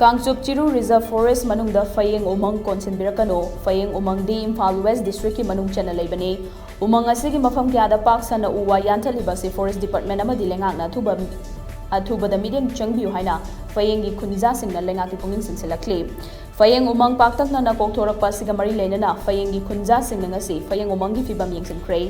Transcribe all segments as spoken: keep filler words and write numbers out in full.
ꯀꯥꯡꯆꯨꯞ ꯆꯤꯔꯨ Reserve Forest ꯃꯅꯨꯡꯗ ꯐꯌꯦꯡ ꯎꯃꯪ ꯀꯣꯟꯁꯤꯟꯕꯤꯔꯛꯀꯅꯨ꯫ ꯐꯌꯦꯡ ꯎꯃꯪꯗꯤ Imphal West District ꯀꯤ ꯃꯅꯨꯡ ꯆꯟꯅ ꯂꯩꯕꯅꯤ꯫ ꯎꯃꯪ ꯑꯁꯤꯒꯤ ꯃꯐꯝ ꯀꯌꯥꯗ ꯄꯥꯛ ꯁꯟꯅ ꯎ ꯋꯥ ꯌꯥꯟꯊꯠꯂꯤꯕ ꯑꯁꯤ Forest Department ꯑꯃꯗꯤ ꯂꯩꯉꯥꯛꯅ ꯑꯊꯨꯕ, ꯑꯊꯨꯕꯗ ꯃꯤꯠꯌꯦꯡ ꯆꯪꯕꯤꯌꯨ ꯍꯥꯏꯅ ꯐꯌꯦꯡꯒꯤ ꯈꯨꯟꯖꯥꯁꯤꯡꯅ ꯂꯩꯉꯥꯛꯀꯤ ꯄꯨꯛꯅꯤꯡ ꯆꯤꯡꯁꯤꯜꯂꯛꯂꯤ꯫ ꯐꯌꯦꯡ ꯎꯃꯪ ꯄꯥꯛꯇꯛꯅꯅ ꯀꯣꯛꯊꯣꯔꯛꯄ ꯑꯁꯤꯒ ꯃꯔꯤ ꯂꯩꯅꯅ ꯐꯌꯦꯡꯒꯤ ꯈꯨꯟꯖꯥꯁꯤꯡꯅ ꯉꯁꯤ ꯐꯌꯦꯡ ꯎꯃꯪꯒꯤ ꯐꯤꯕꯝ ꯌꯦꯡꯁꯤꯟꯈ꯭ꯔꯦ꯫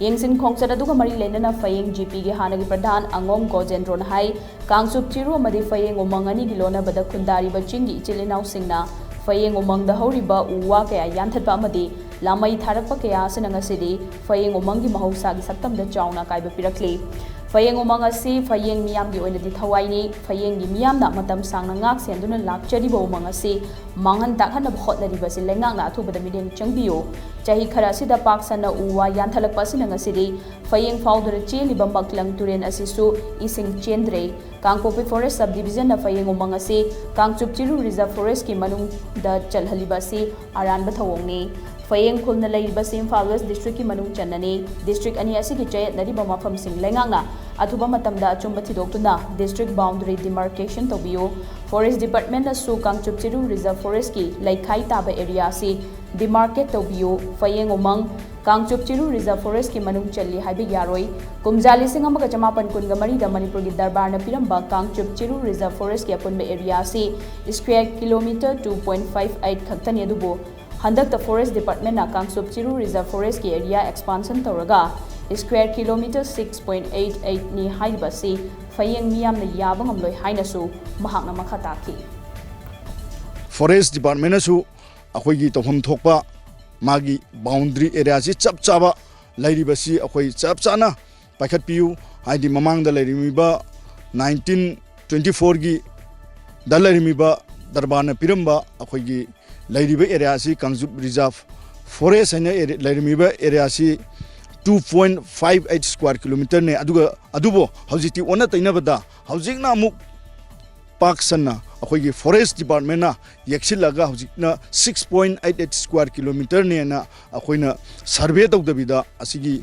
ꯌꯦꯡꯁꯤꯟ ꯈꯣꯡꯆꯠ ꯑꯗꯨꯒ ꯃꯔꯤ ꯂꯩꯅꯅ ꯐꯌꯦꯡ G P ꯒꯤ ꯍꯥꯟꯅꯒꯤ ꯄ꯭ꯔꯙꯥꯟ ꯑꯉꯣꯝ ꯒꯣꯖꯦꯟꯗ꯭ꯔꯣꯅ ꯍꯥꯏ, ꯀꯥꯡꯆꯨꯞ ꯆꯤꯔꯨ ꯑꯃꯗꯤ ꯐꯌꯦꯡ ꯎꯃꯪ ꯑꯅꯤꯒꯤ ꯂꯣꯟꯅꯕꯗ ꯈꯨꯟꯗꯥꯔꯤꯕ ꯆꯤꯡꯒꯤ ꯏꯆꯤꯜ ꯏꯅꯥꯎꯁꯤꯡꯅ ꯐꯌꯦꯡ ꯎꯃꯪꯗ ꯍꯧꯔꯤꯕ ꯎ ꯋꯥ ꯀꯌꯥ ꯌꯥꯟꯊꯠꯄ ꯑꯃꯗꯤ ꯂꯥꯃꯩ ꯊꯥꯔꯛꯄ ꯀꯌꯥ ꯑꯁꯤꯅ ꯉꯁꯤꯗꯤ ꯐꯌꯦꯡ ꯎꯃꯪꯒꯤ ꯃꯍꯧꯁꯥꯒꯤ ꯁꯛꯇꯝꯗ ꯆꯥꯎꯅ ꯑꯀꯥꯏꯕ ꯄꯤꯔꯛꯂꯤ꯫ ꯐꯌꯦꯡ ꯎꯃꯪ ꯑꯁꯤ ꯐꯌꯦꯡ ꯃꯤꯌꯥꯝꯒꯤ ꯑꯣꯏꯅꯗꯤ ꯊꯋꯥꯏꯅꯤ꯫ ꯐꯌꯦꯡꯒꯤ ꯃꯤꯌꯥꯝꯅ ꯃꯇꯝ ꯁꯥꯡꯅ ꯉꯥꯛ ꯁꯦꯟꯗꯨꯅ ꯂꯥꯛꯆꯔꯤꯕ ꯎꯃꯪ ꯑꯁꯤ ꯃꯥꯡꯍꯟ ꯇꯥꯛꯍꯟꯅꯕ ꯍꯣꯠꯅꯔꯤꯕ ꯑꯁꯤ ꯂꯩꯉꯥꯛꯅ ꯑꯊꯨꯕꯗ ꯃꯤꯠꯌꯦꯡ ꯆꯪꯕꯤꯌꯨ꯫ ꯆꯍꯤ ꯈꯔ ꯑꯁꯤꯗ ꯄꯥꯛ ꯁꯟꯅ ꯎ ꯋꯥ ꯌꯥꯟꯊꯠꯂꯛꯄ ꯑꯁꯤꯅ ꯉꯁꯤꯗꯤ ꯐꯌꯦꯡ ꯐꯥꯎꯗꯨꯅ ꯆꯦꯜꯂꯤꯕ ꯃꯛꯂꯪ ꯇꯨꯔꯦꯜ ꯑꯁꯤꯁꯨ ꯏꯁꯤꯡ ꯆꯦꯟꯗ꯭ꯔꯦ꯫ ꯀꯥꯡꯄꯣꯛꯄꯤ Forest Sub Division ꯅ ꯐꯌꯦꯡ ꯎꯃꯪ ꯑꯁꯤ ꯀꯥꯡꯆꯨꯞ ꯆꯤꯔꯨ Reserve Forest ꯀꯤ ꯃꯅꯨꯡꯗ ꯆꯜꯍꯜꯂꯤꯕ ꯑꯁꯤ ꯑꯔꯥꯟꯕ ꯊꯧꯑꯣꯡꯅꯤ꯫ ꯐꯌꯦꯡ ꯈꯨꯜꯅ ꯂꯩꯔꯤꯕꯁꯤ ꯏꯝꯐꯥꯜ West District ꯀꯤ ꯃꯅꯨꯡ ꯆꯟꯅꯅꯤ꯫ District ꯑꯅꯤ ꯑꯁꯤꯒꯤ ꯆꯌꯦꯠꯅꯔꯤꯕ ꯃꯐꯝꯁꯤꯡ ꯂꯩꯉꯥꯛꯅ ꯑꯊꯨꯕ ꯃꯇꯝꯗ ꯑꯆꯨꯝꯕ ꯊꯤꯗꯣꯛꯇꯨꯅ District Boundary Demarcation ꯇꯧꯕꯤꯌꯨ꯫ Forest Department ꯅꯁꯨ ꯀꯥꯡꯆꯨꯞ ꯆꯤꯔꯨ Reserve Forest ꯀꯤ ꯂꯩꯈꯥꯏ ꯇꯥꯕ area ꯑꯁꯤ demarcate ꯇꯧꯕꯤꯌꯨ꯫ ꯐꯌꯦꯡ ꯎꯃꯪ ꯀꯥꯡꯆꯨꯞ ꯆꯤꯔꯨ Reserve Forest ꯀꯤ ꯃꯅꯨꯡ ꯆꯜꯂꯤ ꯍꯥꯏꯕ ꯌꯥꯔꯣꯏ꯫ ꯀꯨꯝꯖꯥ ꯂꯤꯁꯤꯡ ꯑꯃꯒ ꯆꯃꯥꯄꯟ ꯀꯨꯟꯒ ꯃꯔꯤꯗ ꯃꯅꯤꯄꯨꯔꯒꯤ ꯗꯔꯕꯥꯔꯅ ꯄꯤꯔꯝꯕ ꯀꯥꯡꯆꯨꯞ ꯆꯤꯔꯨ Reserve Forest ꯀꯤ ꯑꯄꯨꯟꯕ area ꯑꯁꯤ square kilometre two point five eight ꯈꯛꯇꯅꯤ, ꯑꯗꯨꯕꯨ ꯍꯟꯗꯛꯇ Forest Department ꯅ ꯀꯥꯡꯆꯨꯞ ꯆꯤꯔꯨ Reserve Forest ꯀꯤ area expansion ꯇꯧꯔꯒ square kilometre six point eight eight ꯅꯤ ꯍꯥꯏꯔꯤꯕ ꯑꯁꯤ ꯐꯌꯦꯡ ꯃꯤꯌꯥꯝꯅ ꯌꯥꯕ ꯉꯝꯂꯣꯏ ꯍꯥꯏꯅꯁꯨ ꯃꯍꯥꯛꯅ ꯃꯈꯥ ꯇꯥꯈꯤ꯫ Forest Department ꯅꯁꯨ ꯑꯩꯈꯣꯏꯒꯤ ꯇꯧꯐꯝ ꯊꯣꯛꯄ ꯃꯥꯒꯤ boundary area ꯁꯤ ꯆꯞ ꯆꯥꯕ ꯂꯩꯔꯤꯕꯁꯤ ꯑꯩꯈꯣꯏ ꯆꯞ ꯆꯥꯅ ꯄꯥꯏꯈꯠꯄꯤꯌꯨ꯫ ꯍꯥꯏꯗꯤ ꯃꯃꯥꯡꯗ ꯂꯩꯔꯝꯃꯤꯕ nineteen twenty four ꯒꯤ ꯗ ꯂꯩꯔꯝꯃꯤꯕ ꯗꯔꯕꯥꯔꯅ ꯄꯤꯔꯝꯕ ꯑꯩꯈꯣꯏꯒꯤ ꯂꯩꯔꯤꯕ area ꯑꯁꯤ ꯀꯥꯡꯆꯨꯞ Reserve Forest ꯍꯥꯏꯅ area, ꯂꯩꯔꯝꯃꯤꯕ area ꯑꯁꯤ two point five eight square kilometre ꯅꯦ꯫ ꯑꯗꯨꯒ ꯑꯗꯨꯕꯨ ꯍꯧꯖꯤꯛꯇꯤ ꯑꯣꯟꯅ ꯇꯩꯅꯕꯗ ꯍꯧꯖꯤꯛꯅ ꯑꯃꯨꯛ ꯄꯥꯛ ꯁꯟꯅ ꯑꯩꯈꯣꯏꯒꯤ Forest Department ꯅ ꯌꯦꯛꯁꯤꯜꯂꯒ ꯍꯧꯖꯤꯛꯅ six point eight eight square kilometre ꯅꯦꯅ ꯑꯩꯈꯣꯏꯅ survey ꯇꯧꯗꯕꯤꯗ ꯑꯁꯤꯒꯤ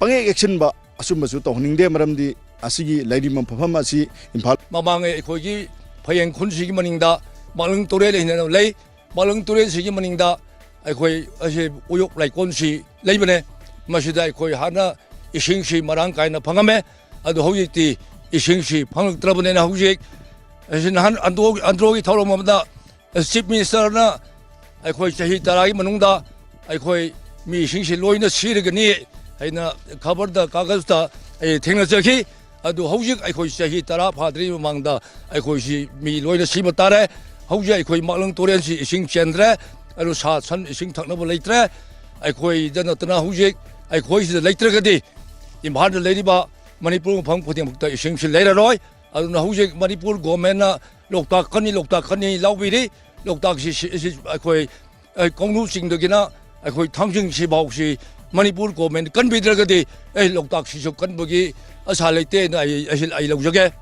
ꯄꯪꯌꯦꯛ ꯌꯦꯛꯁꯤꯟꯕ ꯑꯁꯨꯝꯕꯁꯨ ꯇꯧꯍꯟꯅꯤꯡꯗꯦ꯫ ꯃꯔꯝꯗꯤ ꯑꯁꯤꯒꯤ ꯂꯩꯔꯤꯕ ꯃꯐꯝ ꯑꯁꯤ ꯏꯝꯐꯥꯜ ꯃꯃꯥꯡꯉꯩ ꯑꯩꯈꯣꯏꯒꯤ ꯐꯌꯦꯡ ꯈꯨꯟꯁꯤꯒꯤ ꯃꯅꯤꯡꯗ ꯃꯥꯛꯂꯪ ꯇꯨꯔꯦꯜ ꯍꯥꯏꯅ ꯂꯩ꯫ ꯃꯥꯛꯂꯪ ꯇꯨꯔꯦꯜꯁꯤꯒꯤ ꯃꯅꯤꯡꯗ ꯑꯩꯈꯣꯏ ꯑꯁꯤ ꯎꯌꯣꯛ ꯂꯥꯏꯀꯣꯟꯁꯤ ꯂꯩꯕꯅꯦ꯫ ꯃꯁꯤꯗ ꯑꯩꯈꯣꯏ ꯍꯥꯟꯅ ꯏꯁꯤꯡꯁꯤ ꯃꯔꯥꯡ ꯀꯥꯏꯅ ꯐꯪꯉꯝꯃꯦ꯫ ꯑꯗꯨ ꯍꯧꯖꯤꯛꯇꯤ ꯏꯁꯤꯡꯁꯤ ꯐꯪꯂꯛꯇ꯭ꯔꯕꯅꯤꯅ ꯍꯧꯖꯤꯛ ꯑꯁꯤ ꯅꯍꯥꯟ ꯑꯟꯗ꯭ꯔꯣ-, ꯑꯟꯗ꯭ꯔꯣꯒꯤ ꯊꯧꯔꯝ ꯑꯃꯗ Chief Minister ꯅ ꯑꯩꯈꯣꯏ ꯆꯍꯤ ꯇꯔꯥꯒꯤ ꯃꯅꯨꯡꯗ ꯑꯩꯈꯣꯏ ꯃꯤꯁꯤꯡꯁꯤ ꯂꯣꯏꯅ ꯁꯤꯔꯒꯅꯤ ꯍꯥꯏꯅ ꯈꯕꯔꯗ, ꯀꯥꯒꯖꯇ ꯑꯩ ꯊꯦꯡꯅꯖꯈꯤ꯫ ꯑꯗꯨ ꯍꯧꯖꯤꯛ ꯑꯩꯈꯣꯏ ꯆꯍꯤ ꯇꯔꯥ ꯐꯥꯗ꯭ꯔꯤ ꯃꯃꯥꯡꯗ ꯑꯩꯈꯣꯏꯁꯤ ꯃꯤ ꯂꯣꯏꯅ ꯁꯤꯕ ꯇꯥꯔꯦ꯫ ꯍꯧꯖꯤꯛ ꯑꯩꯈꯣꯏ ꯃꯥꯛꯂꯪ ꯇꯨꯔꯦꯜꯁꯤ ꯏꯁꯤꯡ ꯆꯦꯟꯗ꯭ꯔꯦ, ꯑꯗꯨ ꯁꯥ ꯁꯟ ꯏꯁꯤꯡ ꯊꯛꯅꯕ ꯂꯩꯇ꯭ꯔꯦ꯫ ꯑꯩꯈꯣꯏꯗ ꯅꯠꯇꯅ ꯍꯧꯖꯤꯛ ꯑꯩꯈꯣꯏꯁꯤꯗ ꯂꯩꯇ꯭ꯔꯒꯗꯤ ꯏꯝꯐꯥꯜꯗ ꯂꯩꯔꯤꯕ ꯃꯅꯤꯄꯨꯔ ꯃꯐꯝ ꯈꯨꯗꯤꯡꯃꯛꯇ ꯏꯁꯤꯡꯁꯤ ꯂꯩꯔꯔꯣꯏ꯫ ꯑꯗꯨꯅ ꯍꯧꯖꯤꯛ ꯃꯅꯤꯄꯨꯔ ꯒꯣꯔꯃꯦꯟꯅ ꯂꯣꯛꯇꯥꯛ ꯀꯟꯅꯤ, ꯂꯣꯛꯇꯥꯛ ꯀꯟꯅꯤ ꯂꯥꯎꯕꯤꯔꯤ꯫ ꯂꯣꯛꯇꯥꯛꯁꯤ ꯁꯤ-, ꯁꯤ ꯑꯩꯈꯣꯏ, ꯑꯩ, ꯀꯧꯅꯨ ꯆꯤꯡꯗꯒꯤꯅ ꯑꯩꯈꯣꯏ ꯊꯥꯡꯖꯤꯡ ꯁꯤꯐꯥꯎꯁꯤ ꯃꯅꯤꯄꯨꯔ ꯒꯣꯔꯃꯦꯟ ꯀꯟꯕꯤꯗ꯭ꯔꯒꯗꯤ, ꯑꯩ, ꯂꯣꯛꯇꯥꯛꯁꯤꯁꯨ ꯀꯟꯕꯒꯤ ꯑꯁꯥ ꯂꯩꯇꯦꯅ ꯑꯩ, ꯑꯩ, ꯑꯩ ꯂꯧꯖꯒꯦ꯫